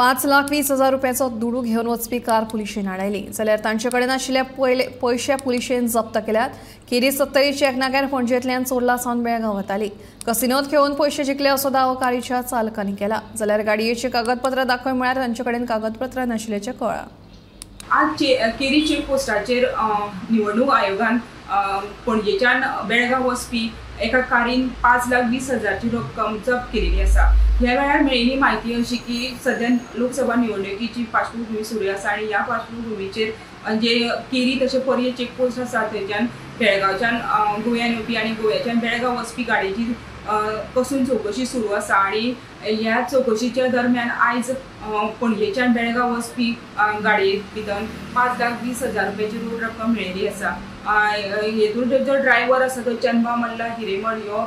5,20,000 रुपयांचो दुडू घेवन वचपी कार पुलिशेन आडायली. जाल्यार तांचे कडेन आशिल्ले पयशे पुलिशेन जप्त केल्यात. केरी सत्तरीची एक नाग्यार पणजेंतल्यान चोर्ला सावन बेळगांव वताली. कसिनोत खेळून पयशे जिखले असो दावो कारीच्या चालकांनी केला. जाल्यार गाडयेची कागदपत्रां दाखय म्हळ्यार तांचे कडेन कागदपत्रां नाशिल्ल्याचें कळ्ळां. आज केरी चेकपोस्टाचेर निवडणूक आयोगान पणजेच्यान बेळगांव वचपी एका कारीन 5,20,000ची रक्कम जप्त केलेली आसा. ह्या वेळार मेळिल्ली म्हायती अशी की सद्या लोकसभा निवडणुकीची पार्श्वभूमी सुरू आसा आनी ह्या पार्श्वभूमीचेर जे केरी तशें पर्ये चेकपोस्ट आसा थंयच्यान बेळगांवच्यान गोव्यान येवपी आनी गोव्याच्यान बेळगांव वचपी गाडयेची कसून चवकशी सुरू आसा आनी ह्या चवकशीच्या दरम्यान आयज पणजेच्यान बेळगांव वचपी गाडये भितर 5,20,000 रुपयाची रोख रक्कम मेळिल्ली आसा. हेतून जो ड्रायव्हर आसा तो चंदबा मल्ला हिरेमठ ह्यो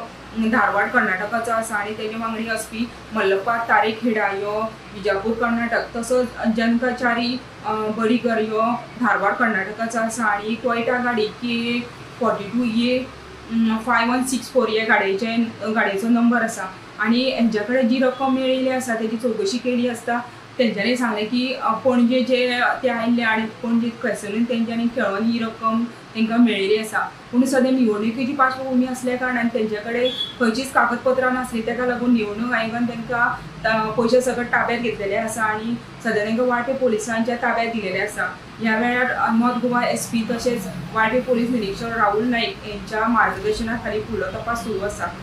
धारवाड कर्नाटकाचो आसा आनी तेजे वांगडी आसपी मल्लप्पा तारेखेडा ह्यो विजापूर कर्नाटक, तसोच जनकाचारी बरीकर ह्यो धारवाड कर्नाटकाचो आसा आनी टोयटा गाडी K 42 A 5164 ह्या गाडयेचो नंबर आसा आनी हेंच्या कडेन जी रक्कम मेळिल्ली आसा तेजी चवकशी केली आसता तेंच्यांनी सांगलें की पणजे जे ते आयिल्ले आनी पणजे कॅसिनोन तेंच्यांनी खेळोन ही रक्कम तांकां मेळिल्ली आसा. पूण सद्या निवडणुकेची पार्श्वभूमी आसल्या कारणान तेंचे कडेन खंयचीच कागदपत्रां नासली, ताका लागून निवडणूक आयोगान तांकां पयशे सगळे ताब्यात घेतलेले आसा आनी सद्या तांकां वाळपय पोलिसांच्या ताब्यात दिलेले आसा. ह्या वेळार नॉर्थ गोवा SP तशेंच वाळपय पोलीस निरीक्षक राहुल नाईक यांच्या मार्गदर्शना खाली फुडलो तपास सुरू आसा.